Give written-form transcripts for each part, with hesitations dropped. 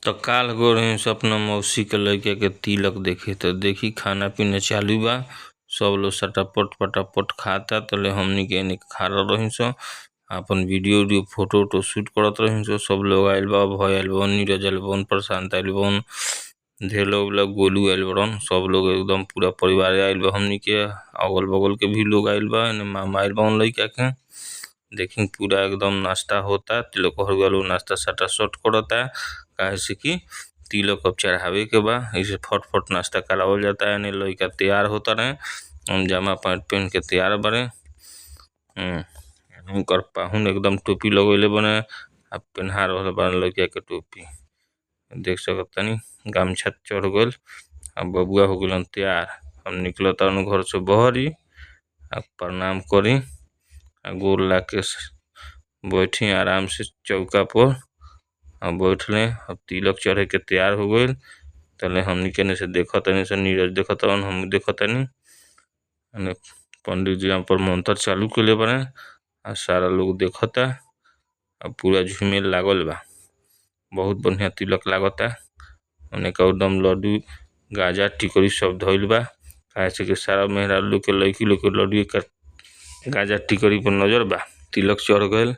त काल गइल रही से अपना मौसी के लइका के तिलक देखे त देखी खाना पीना चालू बा। सब लोग सटापट पटापट खाता तले हमनी के एने खा रहल रही स। आपन वीडियो उडियो फोटो ओटो शूट करत रही स। सब लोग आइल बा अभय आइल बान नीरज आइल बान प्रशांत आइल बान ढेर लोग गोलू आइल बाड़न। सब लोग एकदम पूरा परिवार आइल बा हमनी के अगल-बगल के भी लोग आइल बा एने मामा आइल बाड़न लइका के। देखी पूरा एकदम नाश्ता होता तिलक लोग नाश्ता सटा-सट करता काहे से की तिलक अब चढ़ावे के बा एही से फट-फट नाश्ता करावल जाता। एने लइका तैयार हो ताड़े जामा पैंट पहिन के तैयार बाड़े। उनकर पाहुन एकदम टोपी लगइले बाड़े आ पेन्हा रहल बाड़े लइका के टोपी। देख सकतानी गमछा चढ़ गइल आ बबुआ हो गइलन तैयार अब निकल तारन घर से बहरी आ प्रणाम करी आ गोड़ लाग के बैठी आराम से चौका पर आ बैठले अब तिलक चढ़े के तैयार हो गइल तले हमनी के एने से देखतानी सन नीरज देखतारन हमहू देखतानी। एने पंडित जी आपन मंत्र चालू कइले बाड़े आ सारा लोग देखता आ पूरा झुमेल लागल बा। बहुत बढ़िया तिलक लागता ओने के एकदम लड्डू गाजा टिकरी सब धइल बा काहे से कि सारा मेहरारू लोग के लईकी लोग के लड्डू गाजा टिकरी पर नजर बा। तिलक चढ़ गइल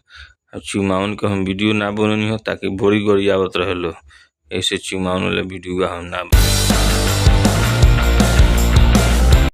आ चुमाओन के हम वीडियो ना बनैनी ह ताकि बड़ी गरियावत रहे लोग एही से चुमाओन वाला वीडियो हम ना